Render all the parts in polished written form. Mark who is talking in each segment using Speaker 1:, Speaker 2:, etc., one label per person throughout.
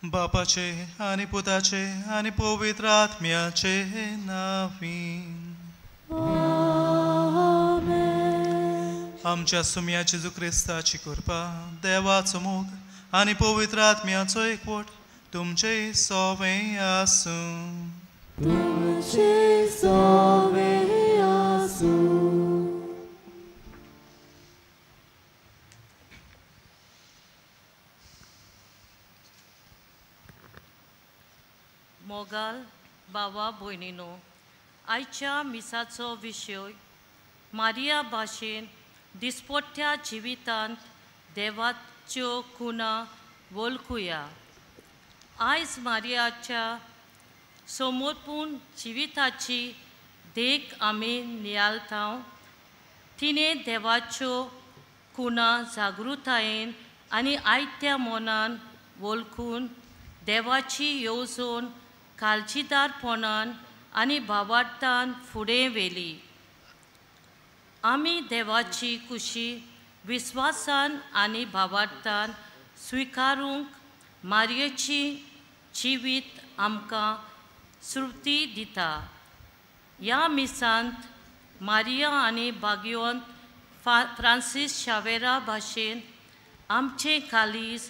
Speaker 1: बापाचे आनी पुताचे आनी पवित्र आत्म्याचे नांवान
Speaker 2: आमेन.
Speaker 1: आमच्या सुम्या जेजू क्रिस्ताची कृपा, देवाचो मोग आनी पवित्र आत्म्याचो एकवट तुमचे सोवे आसूं.
Speaker 2: तुमचे सोवे आसूं.
Speaker 3: मोगाल बाबा भयणीनो, आयच्या मिसाचो विशय मारिया भाशेन दिसपट्ट्या जिवितांत देवाच्यो खुणा वळखुया. आयज मारियाच्या समर्पण जिविताची देख आमी नियाळटा. तिणें देवाच्यो खुणा जागृतायेन आनी आयत्या मनान वळखून देवाची येवजण काळजीदारपणान आनी भावार्थान फुडें व्हेली. आमी देवाची कुशी विस्वासान आनी भावार्थान स्विकारूंक मारयेची जिवीत आमकां स्फूर्ती दिता. ह्या मिसांत मारिया आनी भाग्यवंत फ्रांसीस शावेरा भाशेन आमचें काळीज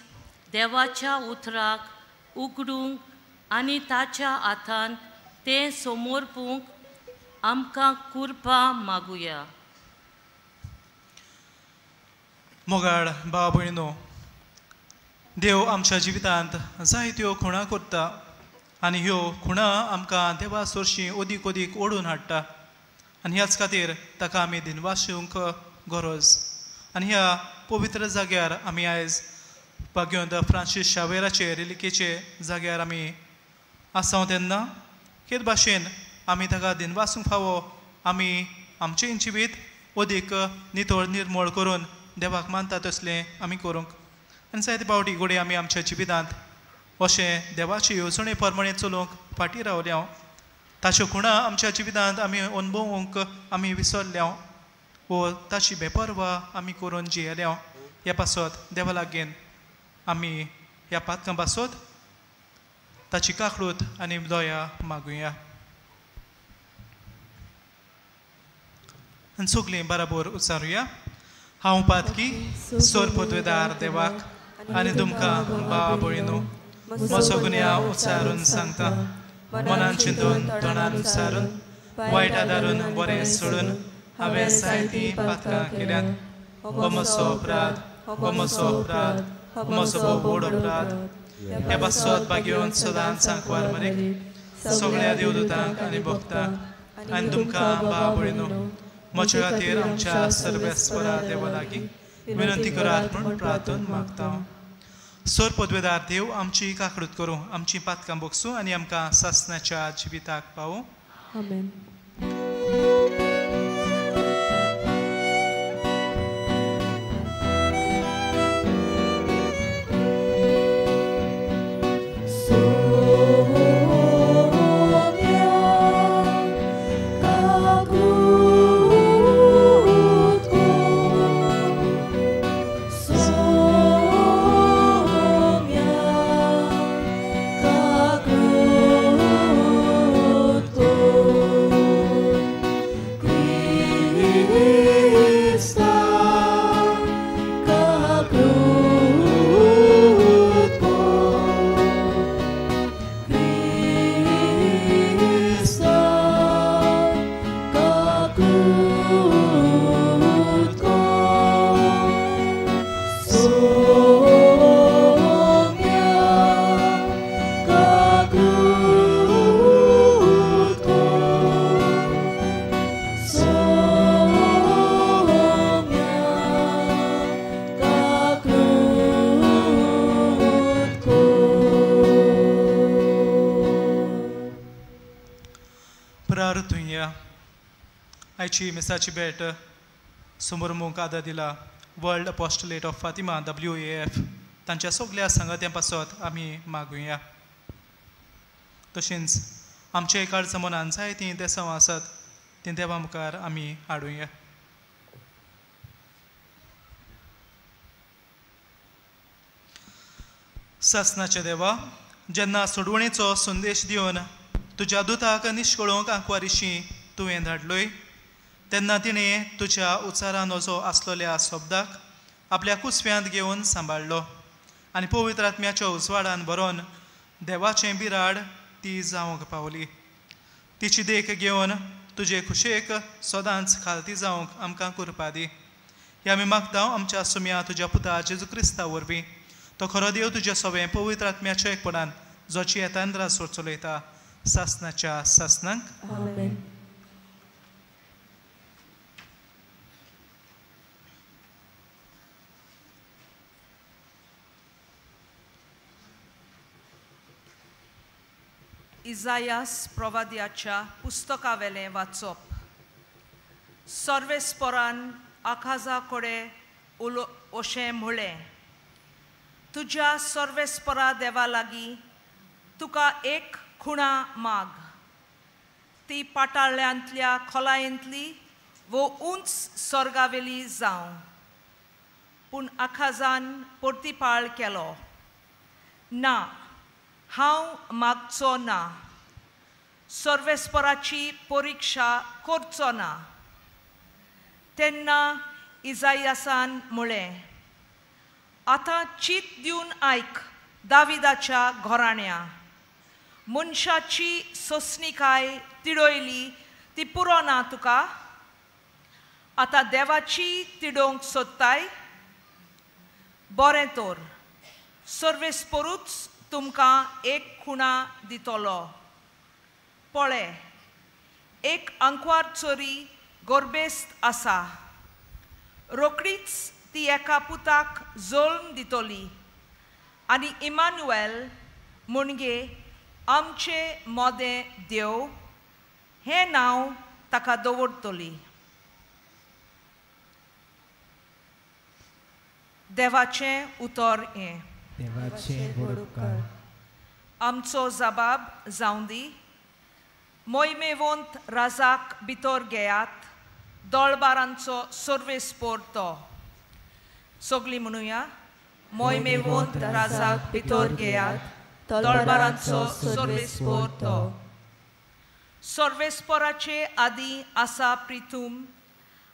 Speaker 3: देवाच्या उतराक उगडूंक आनी ताच्या हातान तें समर्पूंक आमकां कृपा मागुया.
Speaker 1: मोगाळ भाव भयणीनो, देव आमच्या जिवितांत जायत्यो खुणा करता आनी ह्यो खुणा आमकां देवा सरशीं अदीक अदीक ओडून हाडटा आनी ह्याच खातीर ताका आमी दिनवासूंक गरज. आनी ह्या पवित्र जाग्यार आमी आयज भाग्यवंत फ्रांसीस शावेराचे रिलिकेचे जाग्यार आमी आसा तेन्ना हेच भाशेन आमी ताका दिनवासूंक फावो. आमी आमचें जिवीत अदीक नितळ निर्मळ करून देवाक मानता तसलें आमी करूंक. आनी जायते फावटी घडये आमी आमच्या जिवितांत अशें देवाचे येवजणे प्रमाणे चलोवंक फाटीं रावल्या. ताच्यो खुणा आमच्या जिवितांत आमी अणभवूंक आमी विसरल्या वो ताची बेपर्वा आमी करून जियेल्या. ह्या पासत देवा लागीं आमी ह्या पातकां पासत ताची काकळूत आनी दया मागुया. आनी सगळीं बराबर उच्चारुया. हांव पातकी सोर पदवेदार देवाक आनी तुमकां भाव भयणीनो म्हजो गुन्यांव उच्चारून सांगता. मनान चिंतून तोंडान उच्चारून वायट आदारून बरें सोडून हांवें जायतीं पातकां केल्यांत. हो म्हजो अपराध, हो म्हजो अपराध, हो म्हजो भोव व्हड अपराध. ह्या पासत भाग्यवंत सदांच सांकवार मरेक सगळ्या देवदूतांक आनी भक्तांक आनी तुमकां भाव भयणीनो म्हज्या खातीर आमच्या सर्वेस्परा देवा लागीं विनंती करात म्हूण प्रार्थन मागता. सोर पदवेदार देव आमची काकळूत करूं, आमची पातकां बोगसूं आनी आमकां सासणाच्या जिविताक पावूं.
Speaker 2: आमेन.
Speaker 1: आयची मिसाची भेट समोर आदार दिला world apostolate of Fatima WAF तांच्या सगल्या सांगात्यां पासत आमी मागुया. तशेंच आमच्या काळजा मनान जायतीं देसांव आसात तीं देवा मुखार आमी हाडुया. सासनाच्या देवा, जेन्ना सोडवणेचो संदेश दिवन तुज्या दुताक निश्कळोवंक आंकवारीशी तुवें धाडलोय, तेन्ना तिणें तुज्या उचारान नजो आसलेल्या शब्दाक आपल्या कुसव्यांत घेवन सांबाळ्ळो आनी पवित्र आत्म्याच्या उजवाडान भरोन देवाचें बिराड ती जावंक पावली. तिची देख घेवन तुजे खुशेक सदांच खालती जावंक आमकां कृपा दी. ह्या आमी मागता आमच्या सुम्या तुज्या पुता जेजू क्रिस्ता वरवीं, तो खरो देव तुज्या सवें पवित्र आत्म्याच्या एकपणान जोची येतांद्रा सोड चलयता सासनाच्या सासनांक.
Speaker 2: आमेन.
Speaker 4: इजायास प्रवाद्याच्या पुस्तकावेलें वाचप. सर्वेस्परान आकाजा कडेन उलो अशें म्हळें, तुज्या सर्वेस्परा देवा लागीं तुका एक खुणा माग, ती पाटाळ्यांतल्या खोलायेंतली वो उंच सर्गावेली जावं. पूण आकाजान परतीपाळ केलो, ना, हांव मागचो ना, सर्वेस्पराची परिक्षा करचो ना. तेन्ना इजायासान म्हळें, आतां चीत दिवन आयक दाविदाच्या घराण्या, मनशाची सोंसणीकाय तिडयली ती पुरो ना तुका, आतां देवाची तिडोवंक सोदताय? बरें तर, सर्वेस्परूच तुमकां एक खुणा दितलो. पळे, एक आंकवार चोरी गोरबेस्त आसा, रोखडीच ती एका पुताक जल्म दितली आनी इमानुएल म्हणजे आमचे मोदें देव हें नांव ताका दवरतली. देवाचें उतर हें.
Speaker 5: देवाचें व्हड उपकार.
Speaker 4: आमचो जबाब जावं दी. मोहिमेवंत राजाक भितर घेयात, दोळबारांचो सर्वेस्पोर तो. सगळीं म्हणुया, मोहिमेवंत राजाक भितर घेयात, दोळबारांचो सर्वेस्पोर तो. सर्वेस्पोराचे आदीं आसा प्रिथूम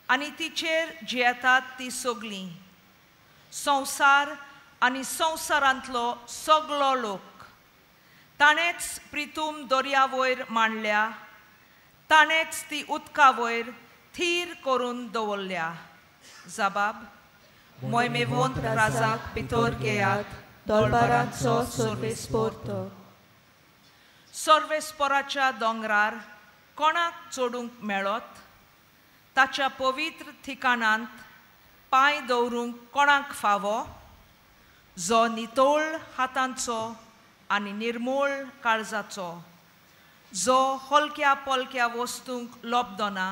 Speaker 4: आनी तिचेर जियेतात ती सगळीं, संवसार आनी संवसारांतलो सगळो लोक. ताणेंच प्रिथूम दर्या वयर मांडल्या, ताणेंच ती उदका वयर थीर करून दवरल्या. जबाब, मोहिमेवंत राजाक भितर घेयात,
Speaker 2: दोळबारांचो सर्वेस्पोर तो.
Speaker 4: सर्वेस्पोराच्या दोंगरार कोणाक चडूंक मेळत? ताच्या पवित्र ठिकाणांत पांय दवरूंक कोणाक फावो? जो नितळ हातांचो आनी निर्मूळ काळजाचो, जो हलक्या पोलक्या वस्तूंक लोबदना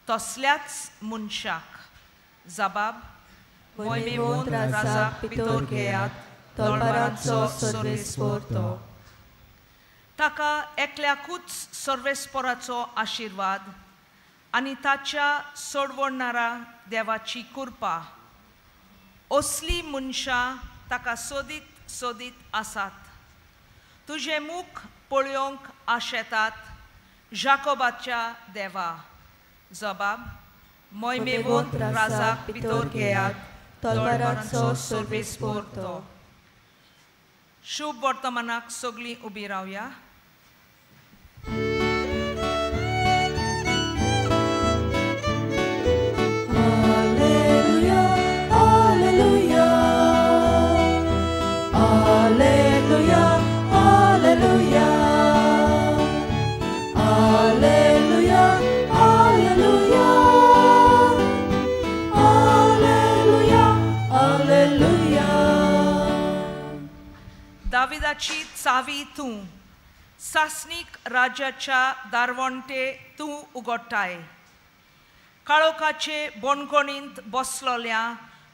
Speaker 4: तसल्याच मनशाक. जबाब, मोहिमेवंत राजाक भितर घेयात,
Speaker 2: दोळबारांचो सर्वेस्पोर तो.
Speaker 4: ताका एकल्याकूच सर्वेस्पोराचो आशिर्वाद आनी ताच्या सोडवणारा देवाची कृपा. असली मनशां ताका सोदीत सोदीत आसात, तुजें मुख पळोवंक आशेतात जाकोबाच्या देवा. जबाब, मोहिमेवंत राजाक भितर घेयात,
Speaker 2: तलवारांचो सर्वेस्पोर तो.
Speaker 4: शुभ वर्तमानाक सगळीं उबी रावया.
Speaker 2: Alleluia, alleluia, alleluia, alleluia, alleluia, alleluia, alleluia, alleluia.
Speaker 4: दाविदाची चावी तूं सासनीक राज्याच्या दारवंटे तूं उगडटाय. काळोखाचे बोणकोणींत बसलोल्या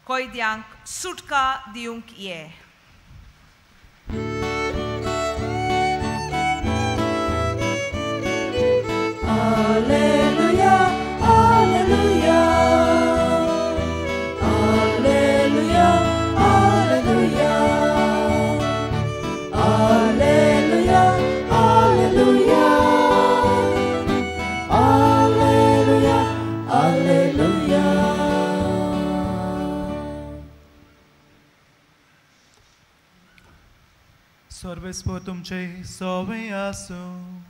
Speaker 4: कैद्यांक सुटका दिवंक ये.
Speaker 2: Alleluia, alleluia, alleluia, alleluia,
Speaker 1: सर्वेस्पर तुमचे सोवे आसूं.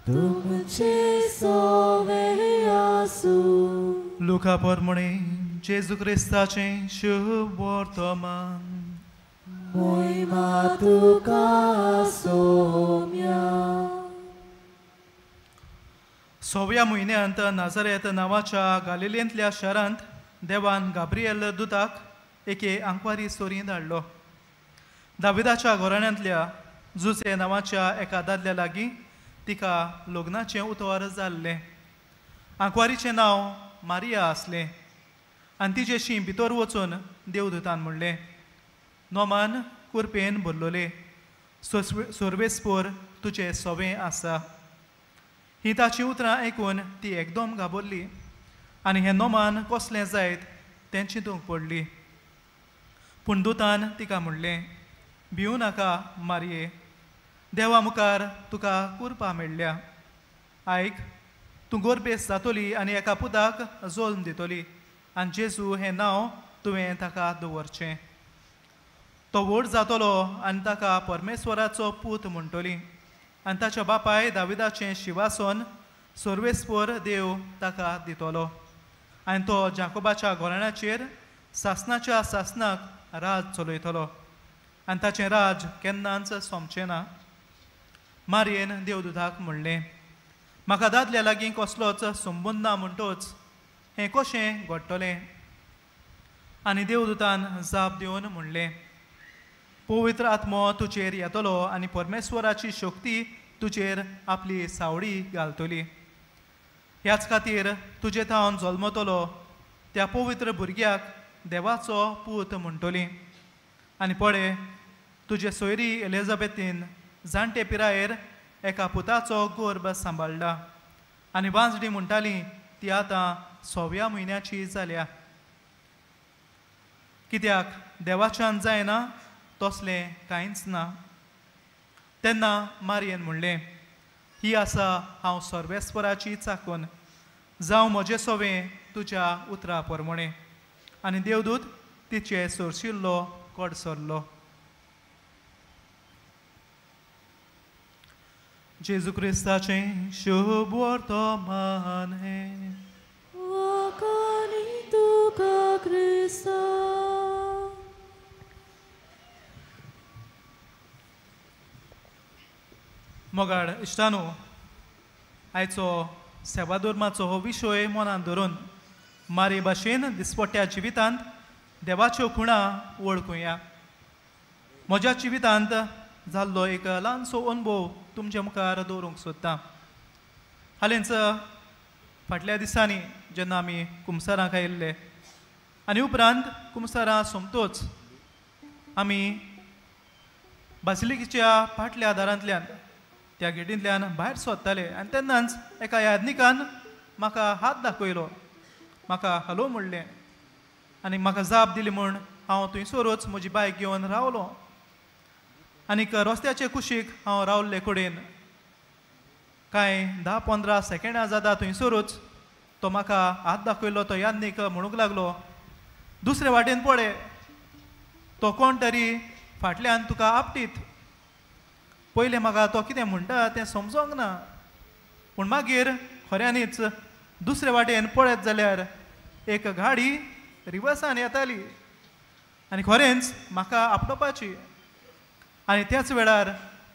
Speaker 2: तुमचे सोवे आसूं.
Speaker 1: लुका प्रमाणे जेजू क्रिस्ताचें शुभ वर्तमान.
Speaker 2: मोहिमा तुका सोम्या.
Speaker 1: सव्या म्हयन्यांत नाझारेत नांवाच्या गालिलेंतल्या शारांत देवान गाब्रिएल दुताक एके आंकवारी सोरी धाडलो. दाविदाच्या घराण्यांतल्या जुसे नांवाच्या एका दादल्या लागीं तिका लग्नाचें उतवार जाल्लें. आंकवारीचें नांव मारिया आसलें आनी तिजेशी भितर वचून देवदूतान म्हणलें, नोमान कुरपेन भरलोले, सर्वेस्पर तुजें सोवें आसा. ही ताची उतरां आयकून ती एकदम घाबरली आनी हें नोमान कसलें जायत तें चिंतूंक पडली. पूण दुतान तिका म्हणलें, भिवू नाका मारये, देवा मुखार तुका कुरपा मेळ्ळ्या. आयक, तूं गोरबेस जातली आनी एका पुताक जल्म दितली आनी जेजू हें नांव तुवें ताका दवरचें. तो व्हड जातलो आनी ताका परमेश्वराचो पूत म्हणटली आनी ताच्या बापाय दाविदाचें शिवासन सर्वेस्पर देव ताका दितलो आनी तो जाकोबाच्या घराण्याचेर सासनाच्या सासनाक राज चलयतलो आनी ताचें राज केन्नाच सोंपचें ना. मारयेन देवदूताक म्हणलें, म्हाका दादल्या लागीं कसलोच संबंद ना म्हणटोच हें कशें घडटलें? आनी देवदूतान जाप दिवन म्हणलें, पवित्र आत्मो तुजेर येतलो आनी परमेश्वराची शक्ती तुजेर आपली सावळी घालतली. ह्याच खातीर तुजे थावन जल्मतलो त्या पवित्र भुरग्याक देवाचो पूत म्हणटली. आनी पळय, तुजे सोयरी एलिझाबेथीन जाणटे पिरायेर एका पुताचो गर्भ सांबाळ्ळा आनी वांजडी म्हणटाली ती आतां 6व्या म्हयन्याची जाल्या. कित्याक देवाच्यान जायना तसलें कांयच ना. तेन्ना मारयेन म्हणलें, ही आसा हांव सर्वेस्पराची चाकून, जावं म्हजें सोवें तुज्या उतरा प्रमाणें. आनी देवदूत तिचे सोरशिल्लो कडसरलो. जेजू क्रिस्ताचें शुभ वर्तमान हें.
Speaker 2: वाखाणी तुका क्रिस्ता.
Speaker 1: मोगाळ इश्टानो, आयचो सेवाधर्माचो हो विशय मनांत धरून मारे भाशेन दिसपट्ट्या जिवितांत देवाच्यो खुणा वळखुया. म्हज्या जिवितांत जाल्लो एक ल्हानसो अनुभव तुमच्या मुखार दवरूंक सोदता. हालींच फाटल्या दिसांनी जेन्ना आमी कुमसारांक आयिल्ले आनी उपरांत कुमसारां सोमतोच आमी बासिलिकेच्या फाटल्या दारांतल्यान त्या गेटींतल्यान भायर सोदताले आनी तेन्नाच एका यादनिकान म्हाका हात दाखयलो, म्हाका हॅलो म्हणलें आनी म्हाका जाप दिली म्हूण हांव थंयसरूच म्हजी बायक घेवन रावलो. आनीक रस्त्याचे कुशीक हांव रावल्ले कडेन कांय 10-15 सेकेंडां जाता थंयसरूच तो म्हाका हात दाखयलो. तो यादनीक म्हणूंक लागलो, दुसरे वाटेन पळय, तो कोण तरी फाटल्यान तुका आपटीत. पयलें म्हाका तो कितें म्हणटा तें समजोंक ना, पूण मागीर खऱ्यांनीच दुसरे वाटेन पळयत जाल्यार एक गाडी रिवर्सान येताली आनी खरेंच म्हाका आपटोवपाची. आनी त्याच वेळार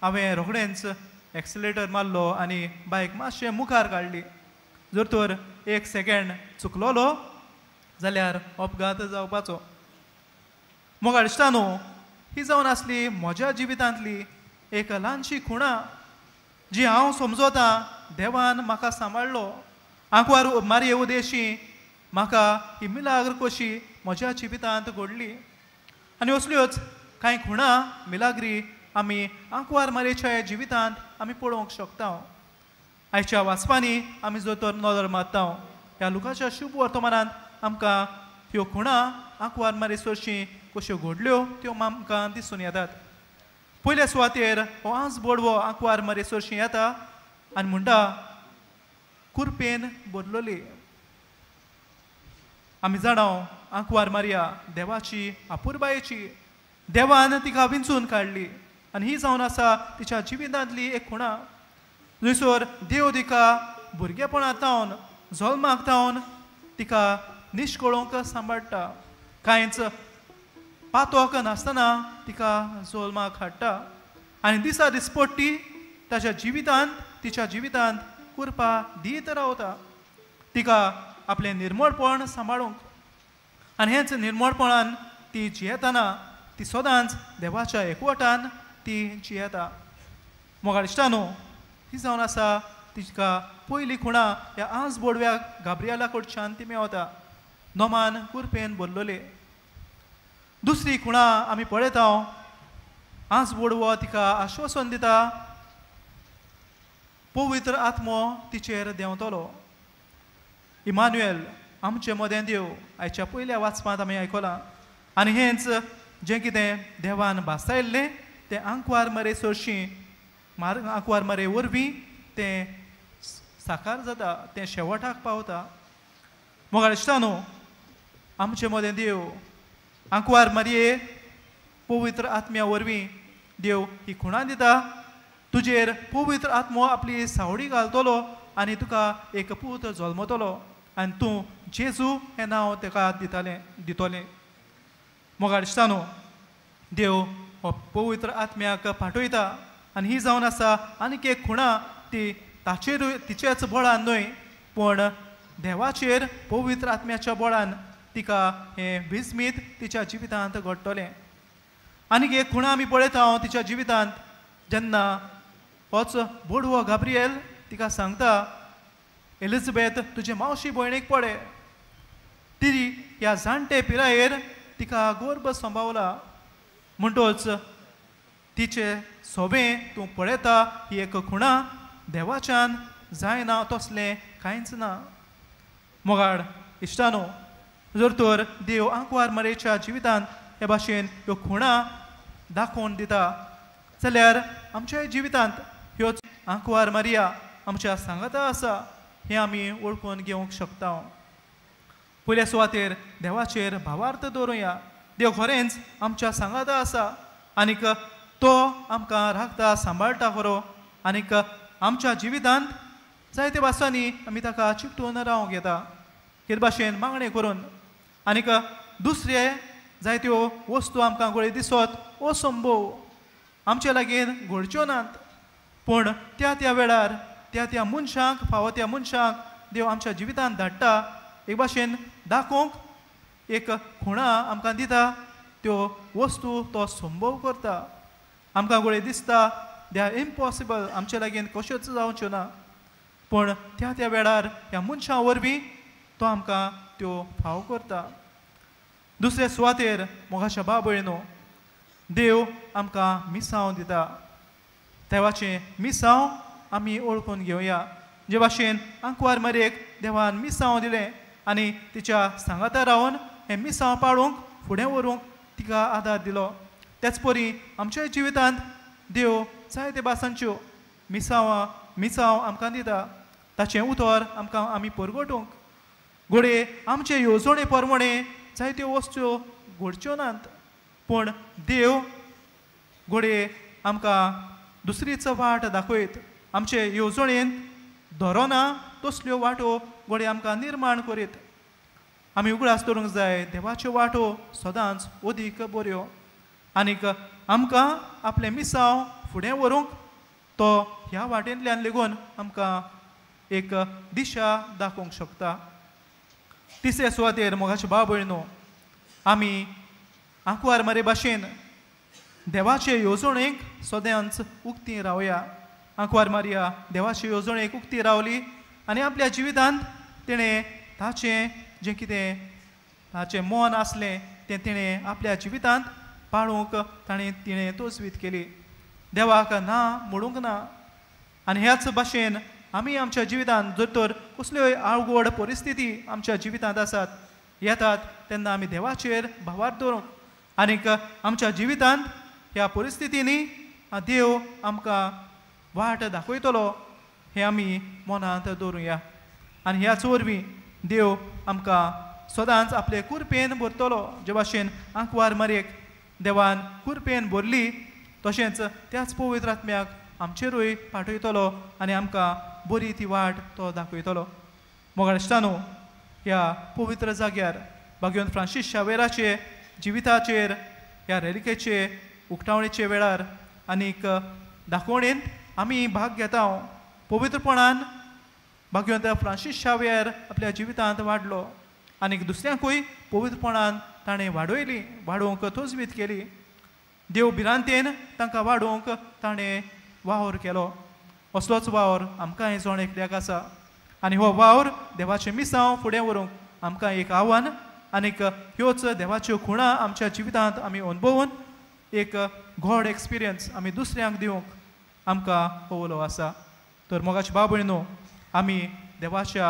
Speaker 1: हांवें रोखडेंच एक्सिलेटर मारलो आनी बायक मातशें मुखार काडली. जर तर एक सेकेंड चुकलोलो जाल्यार अपघात जावपाचो. मोगाळ इश्टानो, ही जावन आसली म्हज्या जिवितांतली एक ल्हानशी खुणा जी हांव समजता देवान म्हाका सांबाळ्ळो. आंकवार मारये उदेशी म्हाका ही मिलाग्र कशी म्हज्या जिवितांत घडली. आनी असल्योच कांय खुणा मिलाग्री आमी आंकवार मारयेच्या जिवितांत आमी पळोवंक शकता. आयच्या वाचपांनी आमी जर तर नदर मारता ह्या लुकाच्या शुभ वर्तमानांत आमकां ह्यो खुणा आंकवार मारये सरशीं कश्यो घडल्यो त्यो आमकां दिसून येतात. पयल्या सुवातेर हो आंज बोडवो आंकवार मारये सरशीं येता आनी म्हणटा, कुरपेन बदलली. आमी जाणाव आंकवार मारया देवाची आपुरबायेची, देवान तिका विंचून काडली आनी ही जावन आसा तिच्या जिवितांतली एक खुणा, जंयसर देव तिका भुरगेपणांत जावन जल्माक जावन तिका निश्कळोंक सांबाळटा, कांयच पातोक नासतना तिका जल्माक हाडटा आनी दिसा दिसपट्टी ताच्या जिवितांत तिच्या जिवितांत कृपा दीत रावता तिका आपलें निर्मळपण सांबाळूंक. आनी हेंच निर्मळपणान ती जियेतना ती सदांच देवाच्या एकवटान ती जियेता. मोगाळ इश्टानो, ही जावन आसा तिका पयली खुणा ह्या आज बोडव्या गाब्रियाला कडच्यान ती मेवता, नोमान कुरपेन भरलेली. दुसरी खुणा आमी पळयता, आज बोडवो तिका आश्वासन दिता, पवित्र आत्मो तिचेर देंवतलो. इमानुएल आमचे मदें देव आयच्या पयल्या वाचपांत आमी आयकलां. आनी हेंच जें कितें देवान भासायल्लें तें आंकवार मरे सरशीं आंकवार मरे वरवीं तें साकार जाता, तें शेवटाक पावता. मोगाळ इश्टानो, आमचे मदें देव आंकवार मारये पवित्र आत्म्या वरवीं देव ही खुणा दिता, तुजेर पवित्र आत्मो आपली सावडी घालतलो आनी तुका एक पूत जल्मतलो आनी तूं जेजू हें नांव ताका दितलें. मोगाळ इश्टानो, देव हो पवित्र आत्म्याक पाठयता आनी ही जावन आसा आनीक एक खुणा, ती ताचेरूय तिचेच बळान न्हय पूण देवाचेर पवित्र आत्म्याच्या बळान तिका हें विस्मीत तिच्या जिवितांत घडटलें. आनीक एक खुणा आमी पळयता तिच्या जिवितांत, जेन्ना होच बोडवो गाब्रिएल तिका सांगता, एलिझाबेथ तुजे मावशी भयणीक पळय, ती ह्या जाणटे पिरायेर तिका गर्भ सांबावला, म्हणटोच तिचे सोबें तूं पळयता ही एक खुणा देवाच्यान जायना तसलें कांयच ना. मोगाळ इश्टानो, जर तर देव आंकवार मरेच्या जिवितांत हे भाशेन ह्यो खुणा दाखोवन दिता जाल्यार आमच्या जिवितांत ह्योच आंकवार मारिया आमच्या सांगाता आसा हें आमी वळखून घेवंक शकता. पयल्या सुवातेर देवाचेर भावार्थ दवरुया. देव खरेंच आमच्या सांगाता आसा आनीक तो आमकां राखता सांबाळटा खरो आनीक आमच्या जिवितांत जायते भासांनी आमी ताका चिकटून रावंक येता हेर भाशेन मागणें करून. आनीक दुसरे जायत्यो वस्तू आमकां गोळे दिसत असंभव आमचे लागीं घडच्यो नात, पूण त्या त्या वेळार त्या त्या मनशांक फावो त्या मनशांक देव आमच्या जिवितांत धाडटा, एक भाशेन दाखोवंक एक खुणा आमकां दिता, त्यो वस्तू तो संभव करता. आमकां गोळे दिसता they are impossible, आमचे लागीं कश्योच जावच्यो ना, पूण त्या त्या वेळार ह्या मनशां वरवीं तो आमकां त्यो फाव करता. दुसरे सुवातेर मोगाच्या बाबयनो, देव आमकां मिसांव दिता, देवाचें मिसांव आमी वळखून घेवया. जे भाशेन आंकवार मरेक देवान मिसांव दिलें आनी तिच्या सांगाता रावन हें मिसांव पाळूंक फुडें व्हरूंक तिका आदार दिलो, तेच परी आमच्या जिवितांत देव जायते भासांच्यो मिसांव आमकां दिता, ताचें उतर आमकां आमी परगटूंक. घडये आमचे येवजणे प्रमाणे जायत्यो वस्तू घडच्यो नात, पूण देव घडये आमकां दुसरीच वाट दाखयत, आमचे येवजणेन धरोना तसल्यो वाटो घडये आमकां निर्माण करीत. आमी उगडास दवरूंक जाय देवाच्यो वाटो सदांच अदीक बऱ्यो आनीक आमकां आपलें मिसांव फुडें व्हरूंक तो ह्या वाटेंतल्यान लेगून आमकां एक दिशा दाखोवंक शकता. तिसऱ्या सुवातेर मोगाचे भाव भयणो, आमी आंकवार मारे भाशेन देवाचे येवजणेक सदांच उक्ती रावया. आंकवार मारिया देवाचे येवजणेक उक्ती रावली आनी आपल्या जिवितांत तिणें ताचें जें कितें ताचें मन आसलें तें तिणें आपल्या जिवितांत पाळूंक तिणें तोजवीत केली, देवाक ना म्हणूंक ना. आनी ह्याच भाशेन आमी आमच्या जिवितांत जर तर कसल्योय आवघड परिस्थिती आमच्या जिवितांत आसात येतात तेन्ना आमी देवाचेर भावार्थ दवरूंक आनीक आमच्या जिवितांत ह्या परिस्थितींनी देव आमकां वाट दाखयतलो हें आमी मनांत दवरुया. आनी ह्याच वरवीं देव आमकां सदांच आपले कुरपेन भरतलो. जे भाशेन आंकवार मारयेक देवान कुरपेन भरली तशेंच त्याच पवित्र आत्म्याक आमचेरूय पाठयतलो आनी आमकां बरी ती वाट तो दाखयतलो. मोगाळ इश्टांनो, ह्या पवित्र जाग्यार भाग्यवंत फ्रांसीस शावेराचे जिविताचेर ह्या रेलिकेचे उक्तावणेचे वेळार आनीक दाखोवणेंत आमी भाग घेता. पवित्रपणान भाग्यवंत फ्रांसीस शावेर आपल्या जिवितांत वाडलो आनीक दुसऱ्यांकूय पवित्रपणान ताणें वाडयली, वाडोवंक तजवीज केली. देव भिरांतेन तांकां वाडोवंक ताणें वावर केलो. असलोच वावर आमकां जण एकल्याक आसा आनी हो वावर देवाचें मिसांव फुडें व्हरूंक आमकां एक आव्हान आनीक ह्योच देवाच्यो खुणा आमच्या जिवितांत आमी अनुभवून एक गॉड एक्सपिरियन्स आमी दुसऱ्यांक दिवंक आमकां पवलो आसा. तर मोगाचे बाबय न्हू, आमी देवाच्या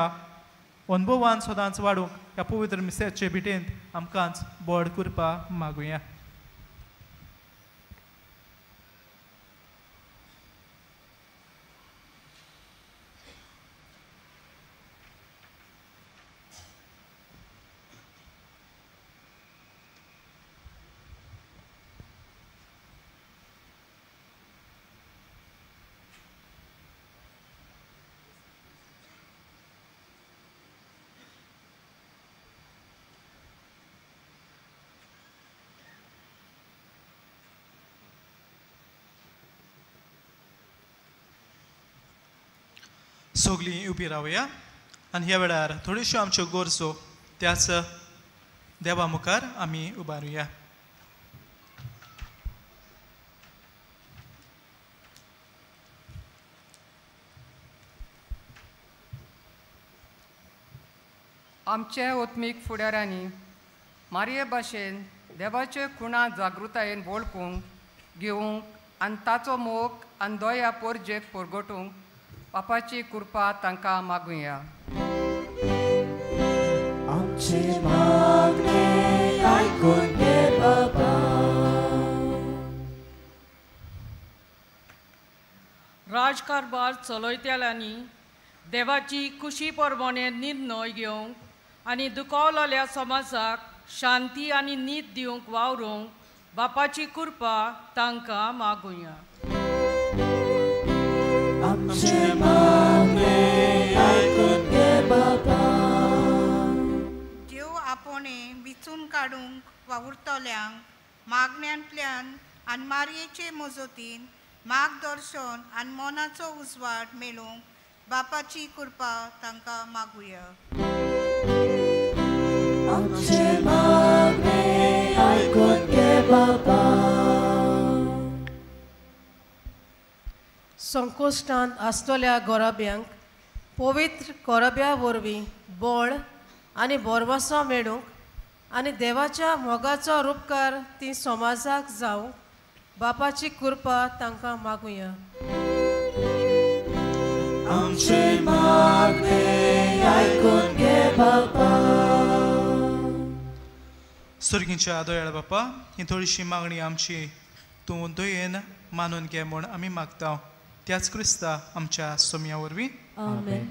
Speaker 1: अनुभवान सदांच वाडूंक ह्या पवित्र मिसेचे भेटेंत आमकांच बळ कृपा मागुया. सगळीं उबी रावया आनी ह्या वेळार थोड्योश्यो आमच्यो गरजो त्याच देवा मुखार आमी उबारुया.
Speaker 6: आमचे आत्मीक फुडाऱ्यांनी मारये भाशेन देवाचे खुणा जागृतायेन वळखूंक घेवंक आनी ताचो मोग आनी दया पोरजेक परगटूंक बापाची कृपा तांकां मागुया.
Speaker 2: आमचे मागणे आयकून घे बाबा.
Speaker 3: राजकारभार चलयतल्यांनी देवाची खुशी परमाणे निर्णय घेवंक आनी दुखावलेल्या समाजाक शांती आनी नीत दिवंक वावरूंक बापाची कृपा तांकां मागुया.
Speaker 2: आमचे मागणे आयकून घे बाबा.
Speaker 7: देव आपोणे विचून काडूंक वावुरतल्यांक मागण्यांतल्यान आनी मारयेचे मजतीन मार्गदर्शन आनी मनाचो उजवाड मेळूंक बापाची कृपा तांकां मागुया.
Speaker 2: आमचे मागणे आयकून घे बाबा.
Speaker 8: संकोश्टांत आसतल्या गोराब्यांक पवित्र गोराब्या वरवीं बळ आनी भरवंसो मेळूंक आनी देवाच्या मोगाचो रुपकार ती समाजाक जावंक बापाची कृपा तांकां मागुया.
Speaker 2: आमचे मागणे आयकून घे बाबा.
Speaker 1: सुर्गींच्या दयाळ बापा, ही थोडीशी मागणी आमची तूं दयेन मानून घे म्हूण आमी मागता. त्याच क्रिस्ता आमच्या सोम्या वरवीं.
Speaker 2: आमेन.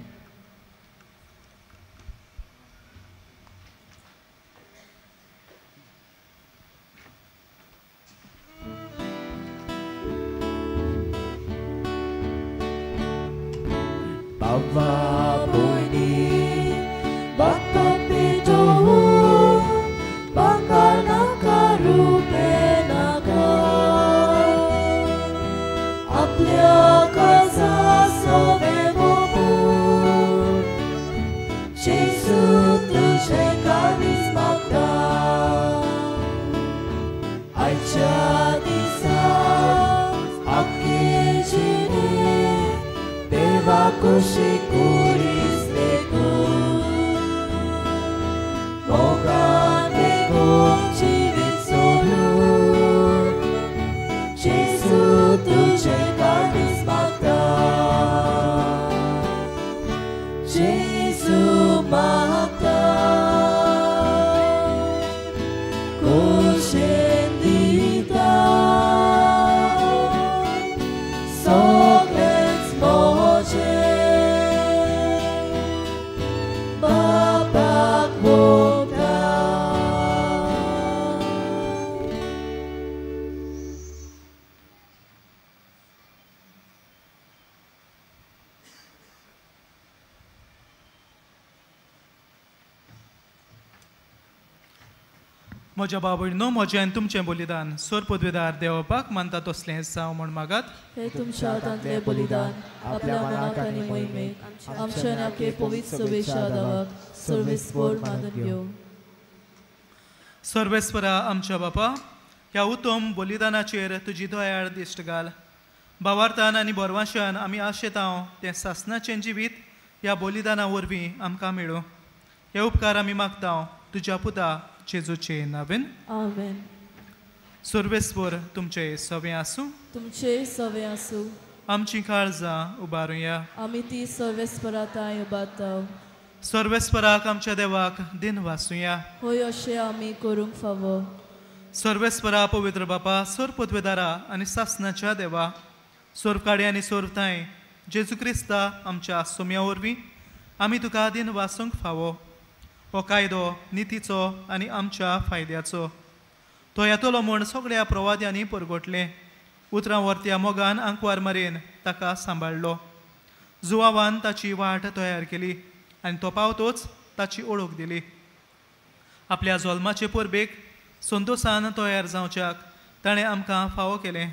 Speaker 2: बाबा भयणी बाप्पा पेटोवू बाका नाका रुपे नाका आपल्या काजा सोवे मोपून जेजू तुझे काळीज मागता. आयच्या दिसा आख्खे जिणे देवा कुशी कुरीस देखून मोगान देखून जिवीत सोडून जेजू तुझे काळीज मागता. जेजू मागता कुशेन दिता सगळेंच म्हजें.
Speaker 1: म्हज्या बाबडनो म्हजें आनी तुमचें बलिदान सोर पदवेदार देवपाक मानता तसलें जावं म्हूण मागात.
Speaker 2: हे तुमच्या हातांतलें बलिदान आपल्या मनाक आनी मोहिमेक आमच्या आनी आपले पवित्र सभेच्या देवाक सर्वेस्पर मानून घेवं.
Speaker 1: सर्वेस्परा आमच्या बापा, ह्या उत्तम बलिदानाचेर तुजी दयाळ दिश्ट घाल. भावार्थान आनी बरवाशान आमी आशेतांव तें सासनाचें जिवीत ह्या बलिदाना वरवीं आमकां मेळूं. हे उपकार आमी मागता तुज्या पुता जेजूचे नावेन.
Speaker 2: आमेन.
Speaker 1: सर्वेस्पर तुमचे सवे आसूं.
Speaker 2: तुमचे सवे आसूं.
Speaker 1: आमची काळजां उबारुया.
Speaker 2: आमी ती सर्वेस्परा तांय उबारता.
Speaker 1: सर्वेस्पराक आमच्या देवाक दिन वासुया.
Speaker 2: होय अशें आमी करूंक फावो.
Speaker 1: सर्वेस्परा पवित्र बापा, सोर पदवेदारा आनी सासनाच्या देवा, सोरकाडे आनी सोरताय जेजू क्रिस्ता आमच्या सोम्या वरवीं आमी तुका दिन वासूंक फावो. हो कायदो नितीचो आनी आमच्या फायद्याचो. तो येतलो म्हूण सगळ्या प्रवाद्यांनी परगटलें. उतरां वरत्या मोगान आंकवार मरेन ताका सांबाळ्ळो. जुवावान ताची वाट तयार केली आनी तो पावतोच ताची ओळख दिली. आपल्या जल्माचे परबेक संतोसान तयार जावच्याक ताणें आमकां फावो केलें.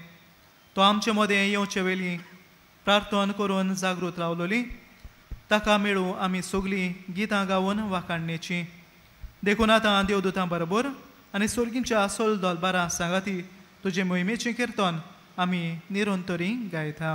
Speaker 1: तो आमचे मदें येवचे वेली प्रार्थना करून जागृत रावलोली. ताका मेळूं आमी सगलीं गितां गावन वाखाणणेचीं. देखून आतां देवदूतां बरोबर आनी सोर्गींच्या सोल दोलबारां सांगाती तुजे मोहिमेचें किर्तन आमी निरंतरी गायता.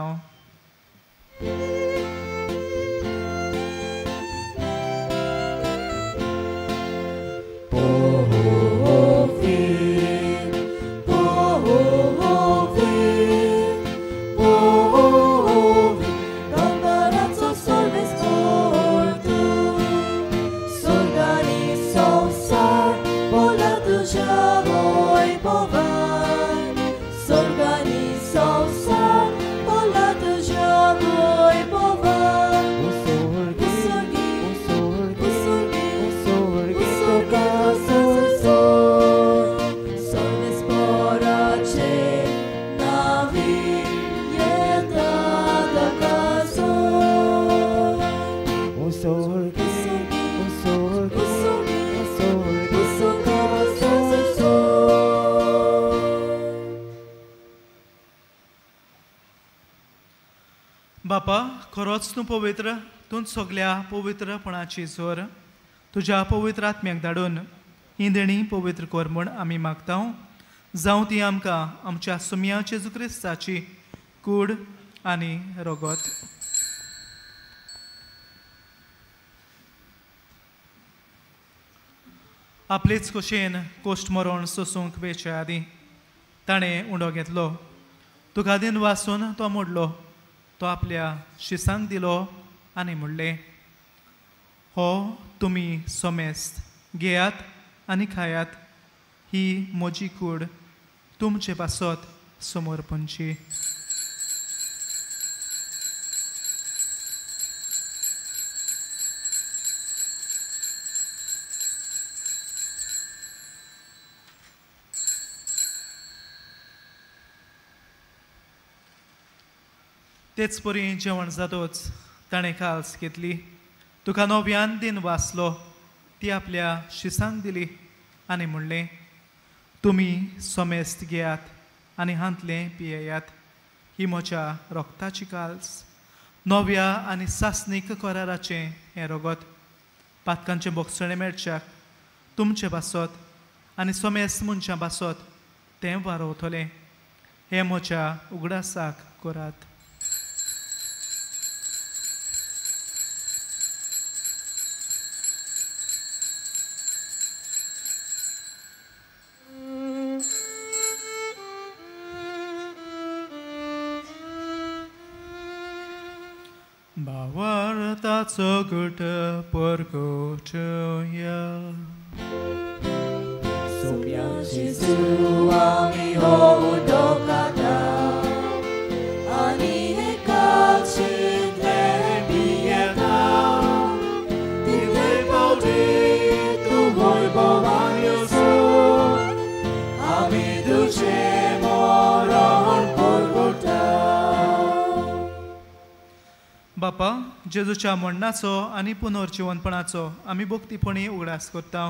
Speaker 1: बापा, खरोच तूं पवित्र, तूं सगल्या पवित्रपणाची जोर. तुज्या पवित्र आत्म्याक धाडून ही देणी पवित्र कर म्हूण आमी मागता. जावं ती आमकां आमच्या सुम्या जेजू क्रिस्ताची कूड आनी रगत. आपलेच खोशेन कोश्ट मरण सोसूंक वेचे आदीं ताणें उंडो घेतलो. तुका दिन वासून तो मोडलो. तो आपल्या शिसांक दिलो आनी म्हणलें, हो तुमी सोमेस्त घेयात आनी खायात. ही म्हजी कूड तुमचे पासत समर्पणची. तेच परी जेवण जातोच ताणें काल्स घेतली. तुका नव्यान दिन वाचलो. ती आपल्या शिसांक दिली आनी म्हणलें, तुमी सोमेस्त घेयात आनी हांतलें पियेयात. ही म्हज्या रोगताची काल्स, नव्या आनी सासणीक कराराचें हें रगत. पातकांचें बोगसणें मेळच्याक तुमचे बासत आनी सोमेस्त मनशां बासत तें वारोवतलें. हें म्हज्या उगडासाक करात. भावार्थाचो गुट परगटया.
Speaker 2: सोम्या जेजू आमी हो उदो खाता आनी हे कालशींतलें पियेता. तितले पावटी तूं वैभवान येसो, आमी तुजें मरण परगटा.
Speaker 1: बापा, जेजूच्या मरणाचो आनी पुनर्जिवनपणाचो आमी भक्तीपणी उगडास करता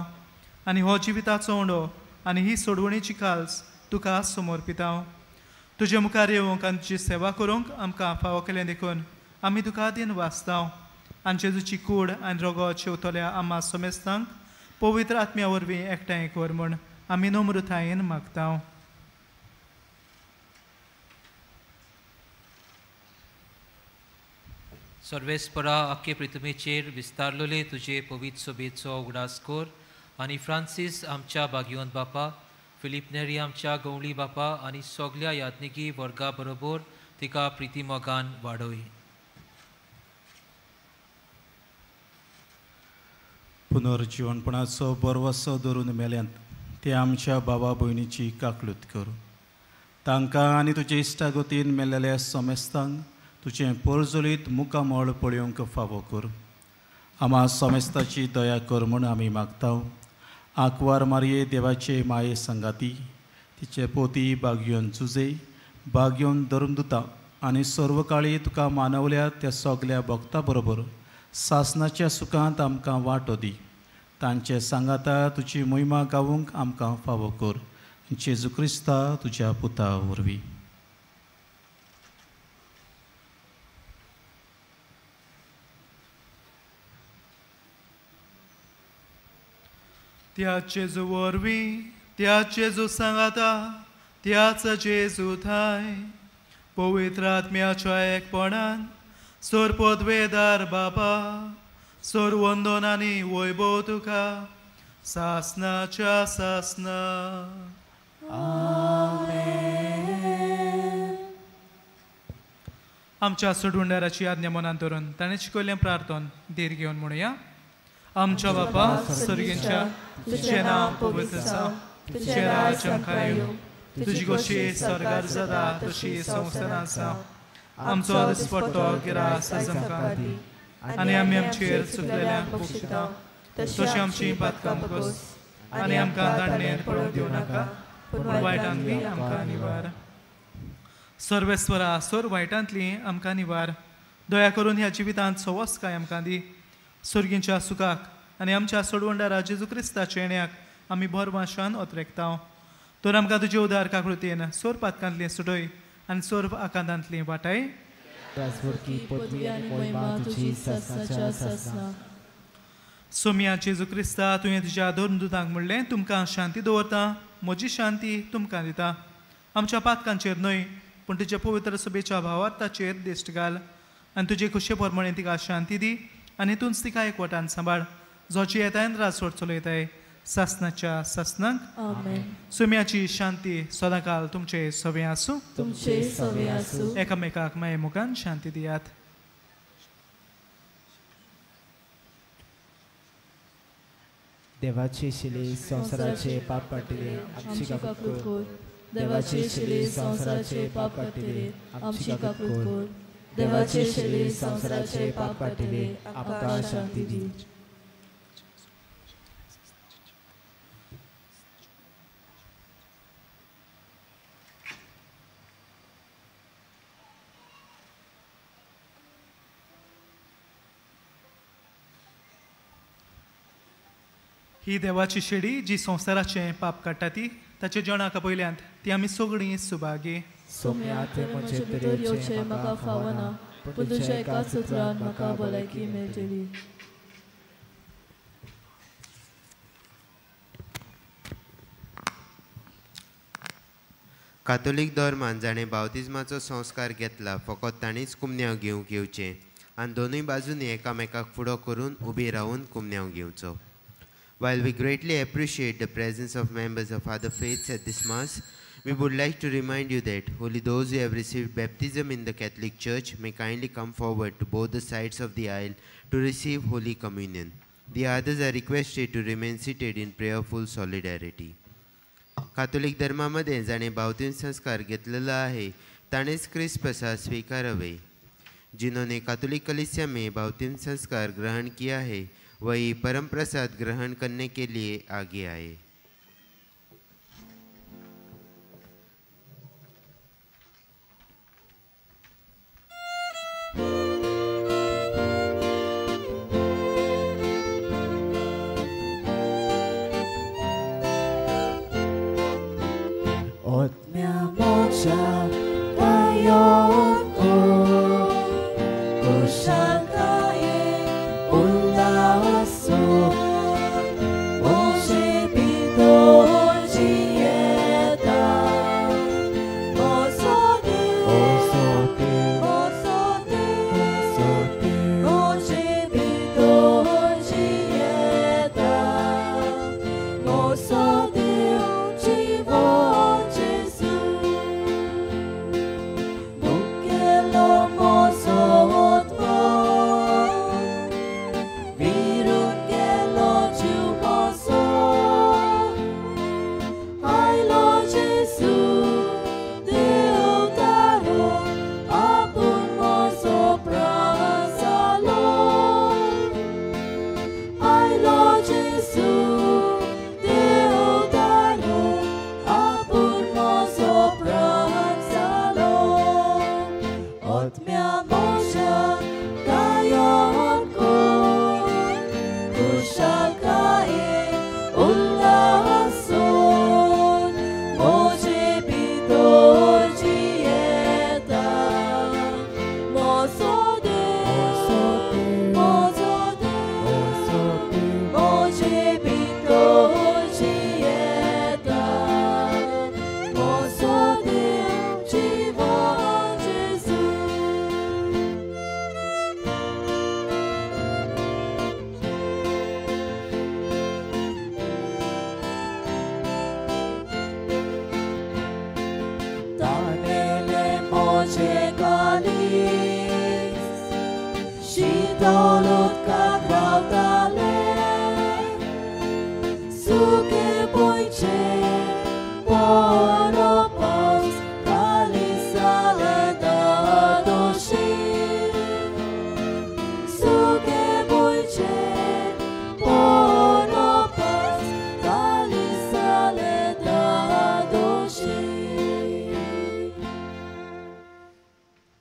Speaker 1: आनी हो जिविताचो उंडो आनी ही सोडवणीची काल्स तुका समर्पितांव. तुजे मुखार येवंक आनी तुजी सेवा करूंक आमकां फावो केलें देखून आमी तुका दिन वाचतांव. आनी जेजूची कूड आनी रगत शेवतल्या आम्हा समेस्तांक पवित्र आत्म्या वरवीं एकठांय कर म्हूण आमी नम्रतायेन मागतांव.
Speaker 9: सर्वेस्परा आख्खे पृथ्वीचेर विस्तारलेले तुजे पवित्र सभेचो उगडास कर आनी फ्रांसीस आमच्या बागियोन बापा, फिलीप नेरी आमच्या गवळी बापा आनी सगल्या याज्ञिकी वर्गा बरोबर तिका प्रितीमोगान वाडय.
Speaker 10: पुनर्जिवनपणाचो बरवसो धरून मेल्यांत ते आमच्या बाबा भयणीची काकलूत करूं. तांकां आनी तुजे इश्टागतीन मेल्लेल्या समेस्तांक तुजें पोरजोलीत मुखामळ पळोवंक फावो कर. आमा समेस्ताची दया कर म्हूण आमी मागता. आंकवार मारये देवाचे माये संगाती, तिचे पोती बागयोन जुजे, बागयोन धर्मदुता आनी सर्वकाळी तुका मानवल्या त्या सगल्या भक्ता बरोबर सासनाच्या सुखांत आमकां वांटो दी. तांचे सांगाता तुजी मोहिमा गावूंक आमकां फावो कर. जेजू क्रिस्ता तुज्या पुता वरवीं.
Speaker 1: त्या जेजू वरवीं, त्या जेजू सांगाता, त्याच जेजू थांय पवित्र आत्म्याच्या एकपणान सोर पदवेदार बापा, सोर वंदन आनी वैभव तुका सासनाच्या सासना. आमच्या सोडवणदाराची आज्ञा मनान धरून ताणें शिकयल्लें प्रार्थन धीर घेवन म्हणुया. आमच्या बापा सर्गींच्या, तुजें नांव पवित्र जावं, तुजें राज्य आमकां येवं, तुजी खोशी स्वर्गार जाता तशी संवसारांत जावं. आमचो दिसपट्टो गिरास आज आमकां दी आनी आमी आमचेर चुकलेल्यांक बक्षिता तशी आमची पातकां बगोस आनी आमकां दांडणेर पडूंक दिवं नाका, पूण वायटांतली आमकां निवार. सर्वेस्वरा, सोर वायटांतली आमकां निवार. दया करून ह्या जिवितांत सवस्काय आमकां दी. सर्गींच्या सुखाक आनी आमच्या सोडवणदारा जेजू क्रिस्ताच्या येण्याक आमी भरवाशान ओतरेकतांव. तर आमकां तुजे उदार काकृतीन सोर पातकांतली सुटय आनी सोर आकांतांतली वाटाय. सोम्या जेजू क्रिस्ता, तुवें तुज्या धर्मदुतांक म्हणलें, तुमकां शांती दवरता, म्हजी शांती तुमकां दिता. आमच्या पातकांचेर न्हय पूण तुज्या पवित्र सभेच्या भावार्थाचेर दिश्ट घाल आनी तुजे खुशे प्रमाणे तिका शांती दी आनी तूंच तिका एकवटान सांबाळ, जो जियेतायन राजवट चलयताय सासनाच्या सासनाक. सुम्याची शांती सदांकाल तुमचे सवे आसूं.
Speaker 2: तुमचे सवे आसूं.
Speaker 1: एकामेकाक माये मुखान शांती दियात.
Speaker 5: देवाची शिली संवसाराचे पाप काडटली आमची काकूत कर.
Speaker 2: देवाची शिली संवसाराचे पाप काडटली आमची काकूत कर. देवाची शिली संवसाराचे पाप काडटली आमकां शांती दी.
Speaker 1: ही देवाची शेडी जी संवसाराचें पाप काडटा ती ताचे जेवणाक पयल्यांत ती आमी सगळीं सुभागी.
Speaker 2: सोम्या, तें म्हजे भितर येवचें म्हाका फावना, पूण तुज्या एकाच उतरान म्हाका भलायकी मेळटली.
Speaker 11: कातोलीक धर्मान जाणें बावतिज्माचो संस्कार घेतला फकत ताणीच कुमन्यांव घेवंक येवचें आनी दोनूय बाजूंनी एकामेकाक फुडो करून उबी रावून कुमन्यांव घेवचो. While we greatly appreciate the presence of members of other faiths at this Mass, we would like to remind you that only those who have received baptism in the Catholic Church may kindly come forward to both the sides of the aisle to receive Holy Communion. The others are requested to remain seated in prayerful solidarity. Catholic धर्मामध्ये जाणे बावतीन संस्कार घेतलेला आहे ताणेच क्रिस्त प्रसाद स्वीकारावे. जिन्होंने Catholic कलीसिया में बावतीन संस्कार ग्रहण किया है वही परम प्रसाद ग्रहण करने के लिए आगे आए.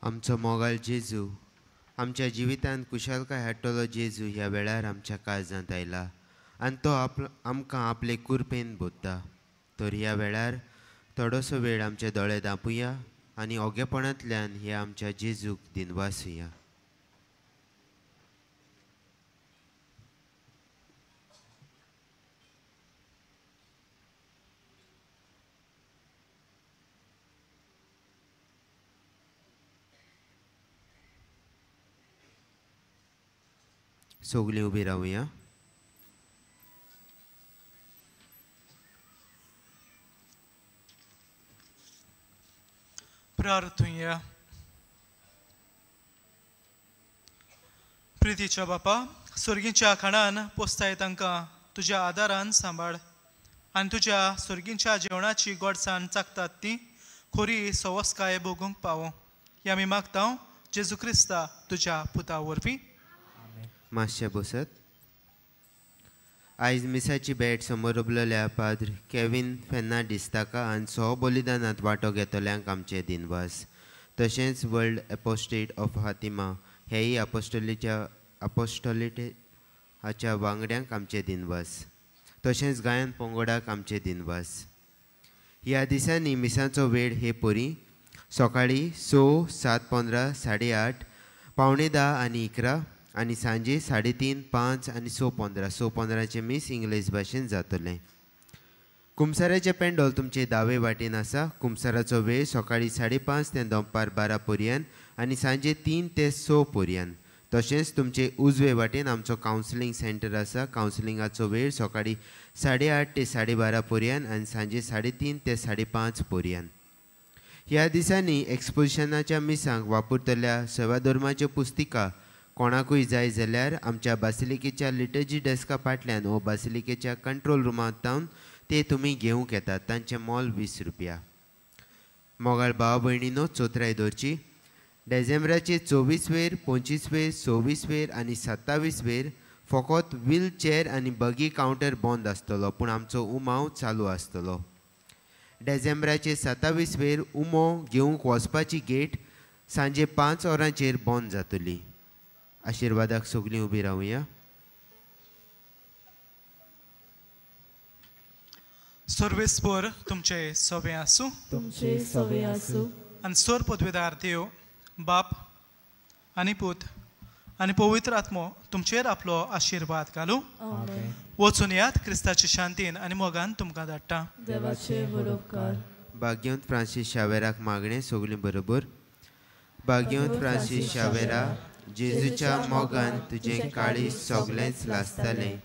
Speaker 11: आमचो मोगाल जेजू आमच्या जिवितांत कुशालकाय हाडटलो जेजू ह्या वेळार आमच्या काळजांत आयला आनी तो आमकां आपले कुरपेन बोधता. तर ह्या वेळार थोडोसो वेळ आमचे दोळे दांपुया आनी ओगेपणांतल्यान ह्या आमच्या जेजूक दिनवासुया. सगळीं उबी रावया.
Speaker 1: प्रार्थुया. प्रितीच्या बापा, सुर्गींच्या खाणान पोसताय तांकां तुज्या आदारान सांबाळ आनी तुज्या सुर्गींच्या जेवणाची गोडसाण चाकतात ती खोरी सवस्काय भोगूंक पावो ही आमी मागता जेजू क्रिस्ता तुज्या पुता वरवीं.
Speaker 11: मातशें बसत. आयज मिसाची भेट समोर उबलेल्या पाद्र केवीन फेर्नांडीस ताका आनी सो बलिदानांत वांटो घेतल्यांक आमचे दिनवास. तशेंच वर्ल्ड एपोस्टेट ऑफ हातिमा हेय अपोस्टोलेट हाच्या वांगड्यांक आमचे दिनवास. तशेंच गायन पंगडाक आमचे दिनवास. ह्या दिसांनी मिसाचो वेळ हे परी सकाळीं 6, 7:15, 8:30, 9:45 आनी 11 आनी सांजे 3:30, 5 आनी 6:15. 6:15 मीस इंग्लीश भाशेन जातलें. कुमसाराचें पेंडोल तुमचे दावे वाटेन आसा. कुमसाराचो वेळ सकाळीं 5:30 ते दनपार 12 पर्यंत आनी सांजे 3 ते 6 पर्यंत. तशेंच तुमचे उजवे वाटेन आमचो कावन्सिलींग सेंटर आसा. कावन्सिलिंगाचो वेळ सकाळीं 8:30 ते 12:30 पर्यंत आनी सांजे 3:30 ते 5:30 पर्यंत. ह्या दिसांनी एक्सपोजिशनाच्या मिसांक वापरतल्या सेवाधर्माच्यो पुस्तिका कोणाकूय जाय जाल्यार आमच्या बासिलिकेच्या लिटर्जी डेस्का फाटल्यान वो बासिलिकेच्या कंट्रोल रुमांत ते तुमी घेवंक येतात. तांचें मोल 20 रुपया. मोगाळ भाव भयणीनो, चोत्राय दवरची. डिसेंबराचे 24 वेर, 25 वेर, 26 वेर आनी 27 वेर फकत व्हील चेअर आनी बगी कावंटर बंद आसतलो, पूण आमचो उमाव चालू आसतलो. डिसेंबराचे 27 वेर उमो घेवंक वचपाची गेट सांजे 5 वरांचेर बंद जातली. आशिर्वादाक सगळीं उबी रावया.
Speaker 1: सर्वेस्पर तुमचे सवे आसूं,
Speaker 2: तुमचे सवे आसूं.
Speaker 1: आनी सर पदवेदार देव बाप आनी पूत आनी पवित्र आत्मो तुमचेर आपलो आशिर्वाद घालूं. वचून यात क्रिस्ताचे शांतीन आनी मोगान तुमकां धाडटा.
Speaker 2: देवाचे बरोबकार.
Speaker 11: भाग्यवंत फ्रांसीस शावेराक मागणें सगळीं बरोबर. भाग्यवंत फ्रांसीस शावेरा, जेजूच्या मोगान तुजें काळीज सगळेंच लासतालें,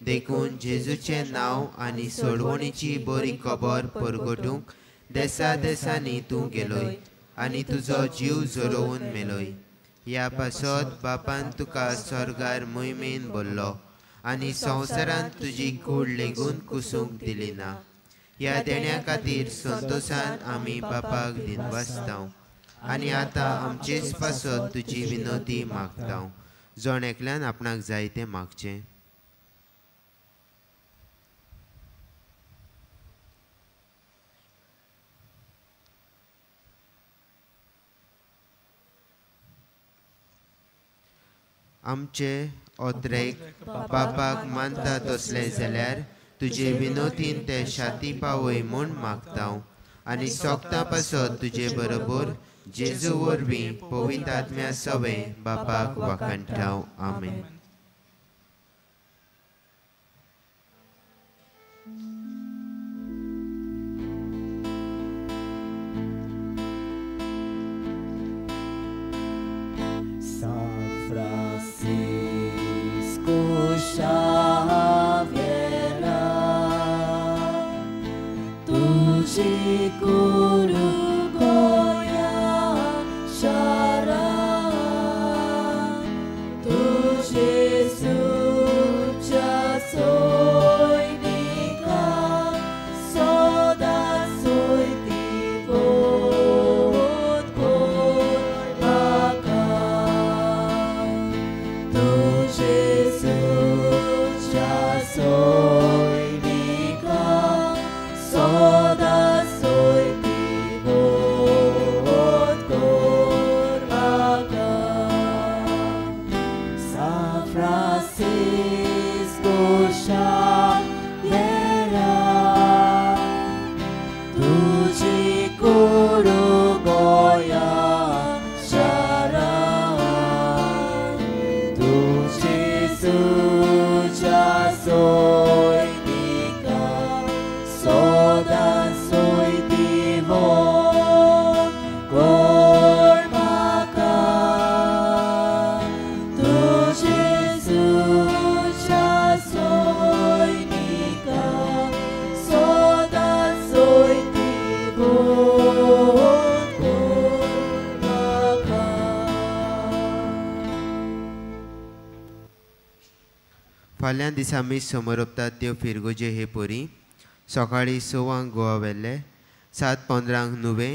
Speaker 11: देखून जेजूचें नांव आनी सोडवणीची बरी खबर परगटूंक देसा देसांनी तूं गेलोय आनी तुजो जीव झरोवन मेलोय. ह्या पासत बापान तुका स्वर्गार मोहिमेन भरलो आनी संवसारांत तुजी कूड लेगून कुसूंक दिली ना. ह्या देण्या खातीर संतोशान आमी बापाक दिनवासताव आनी आतां आमचेच पासत तुजी विनोती मागताव. जण एकल्यान आपणाक जाय तें मागचें. आमचे ओत्रेक बापाक मानता तसलें जाल्यार तुजे विनोतीन ते शाती पावय म्हूण मागताव आनी सोगतां पासत तुजे बरोबर जेजू वरवीं पवित्र आत्म्या सवें बापाक वाखाणटाव. आमेन.
Speaker 5: Francisco Xaviera, तुझी कुरू गोया शारा, तुझे सुच्या सोयनिका सदा सोयती बोध कोर म्हाका. तुझे सुच्या सोयनिका सदा सोयती बोध कोर म्हाका. San Francisco Xaviera, तुझी कुरू गोया शारा, तुझे सुच्या सोयनिका सदा सोयती बोध कोर म्हाका. तुझे सुच्या सोयनिका सदा सोयती बोध कोर म्हाका.
Speaker 11: फाल्यां दिसा मीस समोर त्यो फिरगोजे हे परी सकाळीं 6 गोवा वेल्ले, 7:15 नुवें.